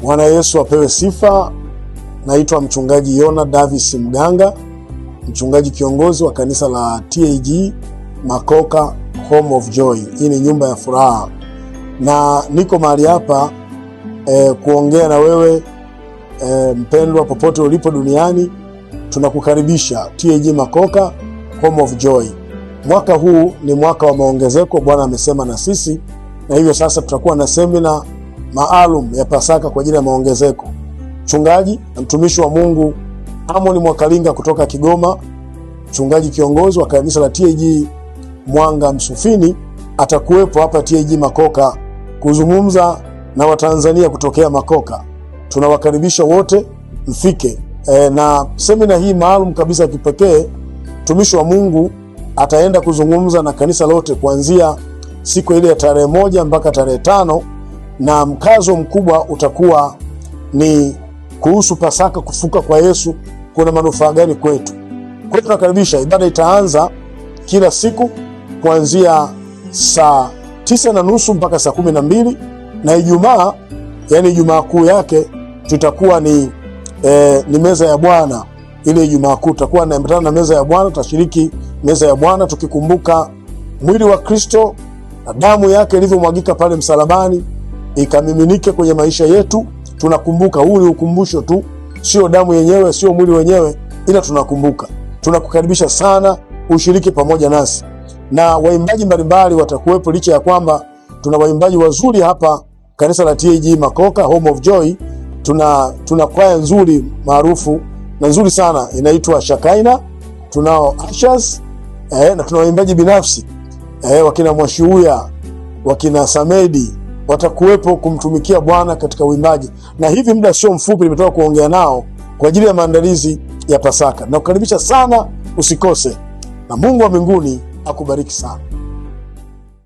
Bwana Yesu apewe sifa. Naitwa Mchungaji Yona Davis Mganga, mchungaji kiongozi wa kanisa la TAG Makoka Home of Joy. Hii ni nyumba ya furaha, na niko mahali hapa kuongea na wewe mpendwa, popote ulipo duniani, tunakukaribisha TAG Makoka Home of Joy. Mwaka huu ni mwaka wa maongezeko, Bwana amesema na sisi, na hivyo sasa tutakuwa na semina maalum ya Pasaka kwa ajili ya maongezeko. Mchungaji na mtumishi wa Mungu Amon Mwakalinga kutoka Kigoma, mchungaji kiongozi wa kanisa la TAG Mwanga Msufini, atakuwepo hapa TAG Makoka kuzungumza na Watanzania kutokea Makoka. Tunawakaribisha wote mfike. Na semina hii maalum kabisa ya kipekee, mtumishi wa Mungu ataenda kuzungumza na kanisa lote kuanzia siku ile ya tarehe 1 mpaka tarehe 5, na mkazo mkubwa utakuwa ni kuhusu Pasaka, kufuka kwa Yesu kuna manufaa gani kwetu. Kwa hiyo tunakaribisha. Ibada itaanza kila siku kuanzia saa 9:30 mpaka saa 12, na Ijumaa, yani Ijumaa Kuu yake tutakuwa ni meza ya Bwana. Ile Ijumaa Kuu tutakuwa naambatana na meza ya Bwana, tutashiriki meza ya Bwana tukikumbuka mwili wa Kristo na damu yake ilivyomwagika pale msalabani ikamiminike kwenye maisha yetu. Tunakumbuka, huu ni ukumbusho tu, sio damu yenyewe, sio mwili wenyewe, ila tunakumbuka. Tunakukaribisha sana ushiriki pamoja nasi, na waimbaji mbalimbali watakuwepo, licha ya kwamba tuna waimbaji wazuri hapa kanisa la TAG Makoka Home of Joy. Tuna kwaya nzuri maarufu na nzuri sana inaitwa Shakaina, tunao Ushers, na tuna waimbaji binafsi wakina Mwashuya, wakina Samedi watakuwepo kumtumikia Bwana katika uimbaji, na hivi muda sio mfupi nimetoka kuongea nao kwa ajili ya maandalizi ya Pasaka. Nakukaribisha sana, usikose, na Mungu wa mbinguni akubariki sana.